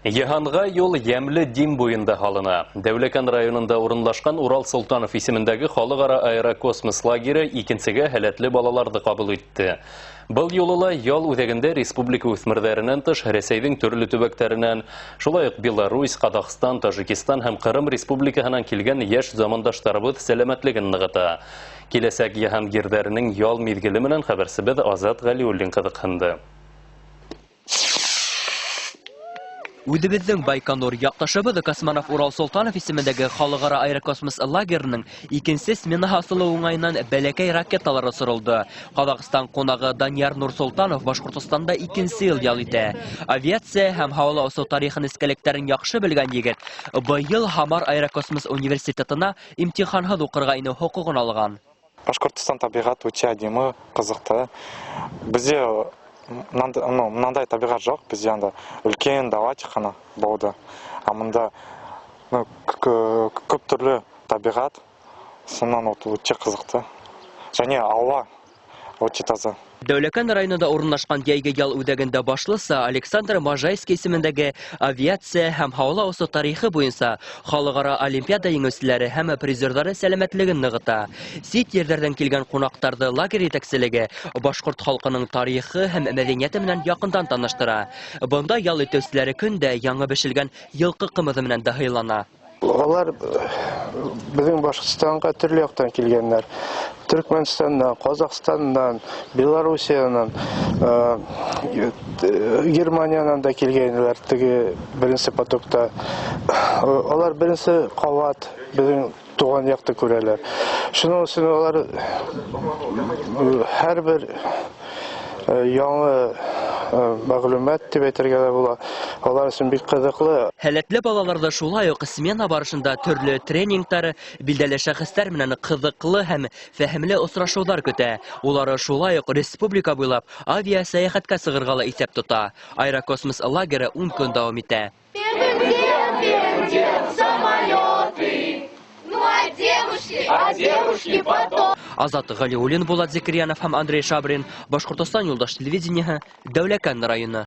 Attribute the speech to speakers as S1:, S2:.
S1: Йыһанға юл йәмле Дим буйында һалына. Дәүләкән районында урынлашҡан Урал Солтанов исемендәге халыҡ-ара аэрокосмос лагеры икенсегә һәләтле балаларҙы ҡабул итте. Был юлы ла ял үҙәгендә республика үҫмерҙәренән тыш Рәсәйҙең төрлө төбәктәренән, шулай уҡ Беларусь, Ҡаҙағстан, Тажикстан һәм Ҡырым республикаһынан килгән йәш замандаштарыбыҙ сәләмәтлеген нығыта. Киләсәк йыһангирҙәренең ял миҙгеле менән хәбәрсебеҙ Азат Ғәлиуллин ҡыҙыҡһынды.
S2: Үҙебеҙҙең Байконур яҡташыбыҙ космонавт Урал Солтанов исемендәге халыҡ-ара аэрокосмос лагерының икенсе сменаһы асылыу уңайынан бәләкәй ракеталар осоролдо. Ҡаҙағстан ҡунағы Данияр Нурсолтанов Башҡортостанда икенсе йыл ял итә. Авиация һәм һауала осоу тарихы нескәлектәрен яҡшы белгән егет быйыл Һамар аэрокосмос университетына имтиханһыҙ уҡырға инеү хоҡуғын алған.
S3: Башқұртстан табиғат өте әдемі, қызықты. Бізде мынандай, ну, мынандай табиғат жоқ, бізде анда үлкен дала тек қана болды. А мында, ну, көп түрлі табиғат, сонан вот өте қызықты. Және ауа өте таза.
S2: Дәүләкән районында урынлашҡан йәйге ял үҙәгендә башлыса Александр Можайский исемендәге авиация һәм һауала осоу тарихы буйынса халыҡ-ара олимпиада еңеүселәре һәм призерҙары сәләмәтлеген нығыта. Сит ерҙәрҙән килгән ҡунаҡтарҙы лагерь етәкселеге башҡорт халҡының тарихы һәм мәҙәниәте менән яҡындан таныштыра. Бында ял итеүселәре көн дә яңы бешелгән йылҡы ҡымыҙы менән дә һыйлана.
S4: Алар беҙҙең Башҡортостанға төрлө яҡтан килгәндәр. Төркмәнстандан, Ҡаҙағстандан, Белоруссиянан, Германиянан да килгәйнеләр теге беренсе потокта. Алар беренсе ҡабат беҙҙең тыуған яҡты күрәләр. Шуның өсөн алар һәр бер яңы мәғлүмәт тип әйтергә лә була. Алар өсөн бик ҡыҙыҡлы.
S2: Һәләтле балаларҙы шулай уҡ смена барышында төрлө тренингтар, билдәле шәхестәр менән ҡыҙыҡлы һәм фәһемле осрашыуҙар көтә. Улары шулай уҡ республика буйлап авиасәйәхәткә сығырға ла иҫәп тота. Аэрокосмос лагеры 10 көн дауам итә.
S5: Первым делом, первым делом самолеты. Ну а девушки потом.
S2: Азат Ғәлиуллин, Булат Зикриянов һәм Андрей Шабрин, Башҡортостан юлдаш телевидениеһы, Дәүләкән районы.